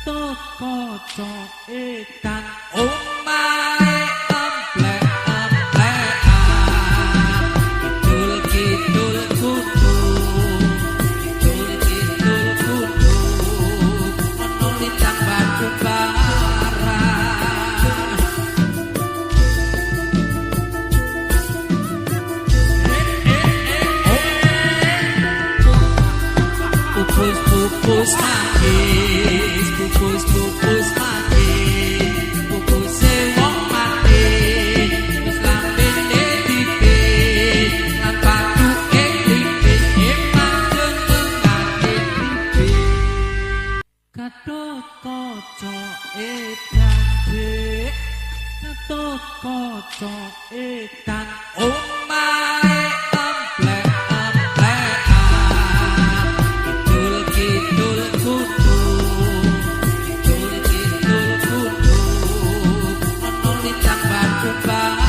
Gatot Kaca edan, omahe emplek-emplekan, kidul kidul kudu, kidul kidul kudu, ana lintang batu barang. Pupus pupus manggis, pupus pupus manggis, pupuse wong mati, wis lambene tipis lan pathuke klipis, emang jenengane tipis. Gatot Kaca edan, Dik, Gatot Kaca edan, omahe emplek-emplekan, kidul kidul kudu, kidul kidul kudu, ana lintang batu barang.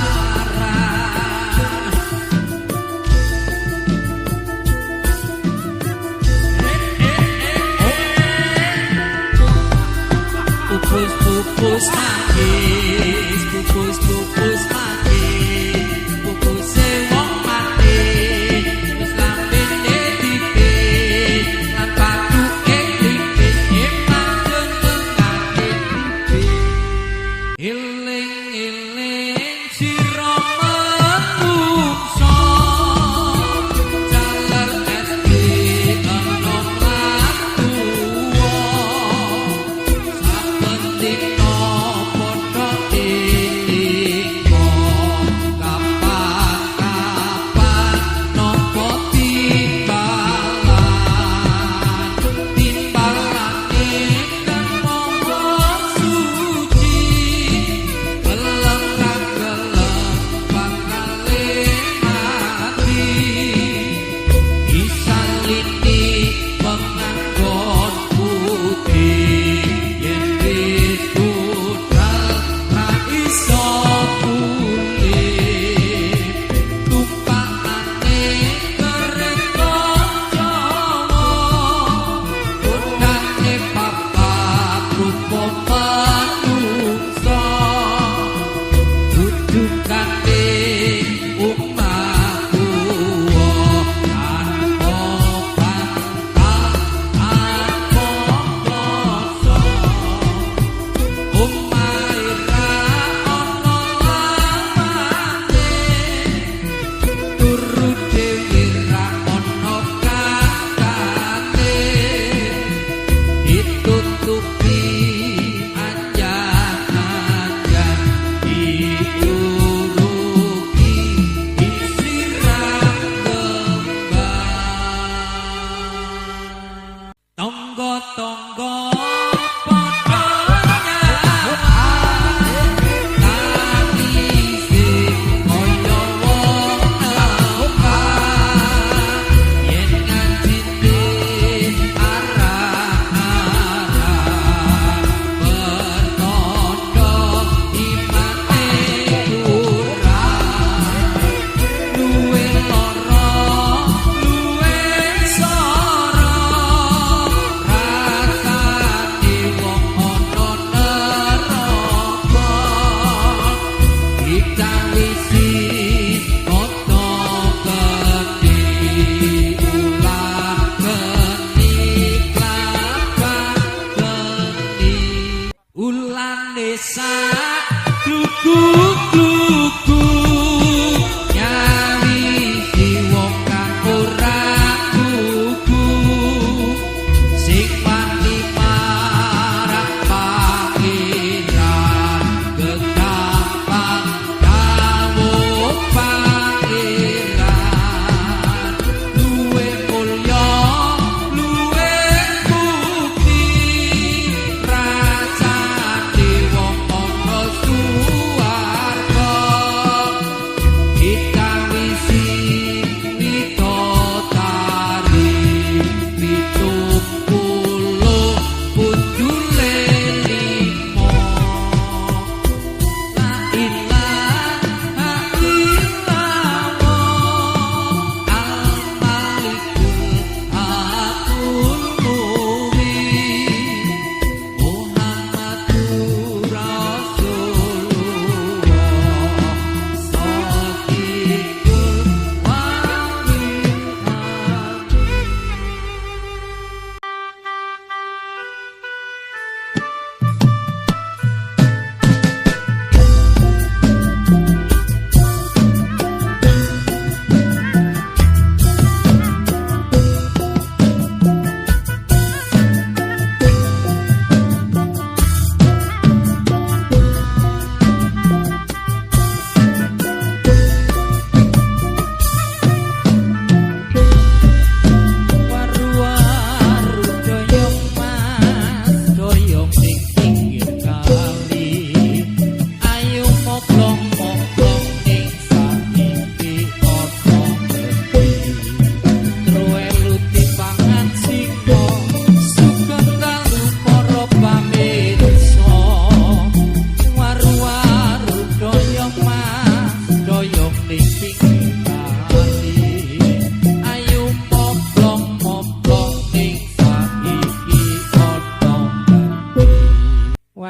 Pupus pupus manggis, pupus pupus manggis, pupuse wong mati, wis lambene tipis lan pathuke klipis, emang jenengane tipis. Eling-eling sira manungsa, jaler SD enom lan tuwa, saben dina padha eling.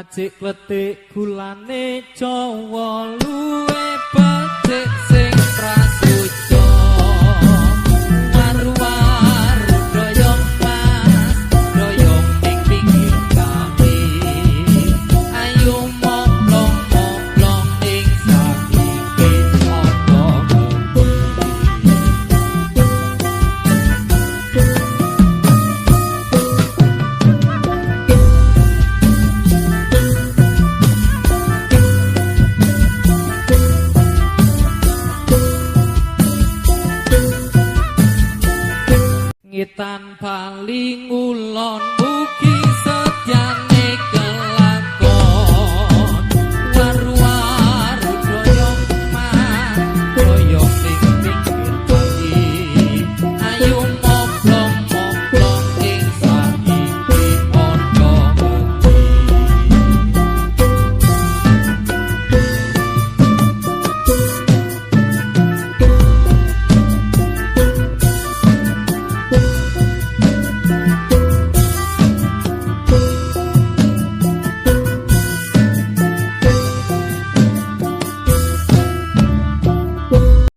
Wajik kletik gulane Jawa luwe becik sing prasaja. Waru-waru doyong, Mas, doyong ning pinggir kali. Ayo moplong moplong ning sakipe ana ngendi. Ngetan Bali ngulon.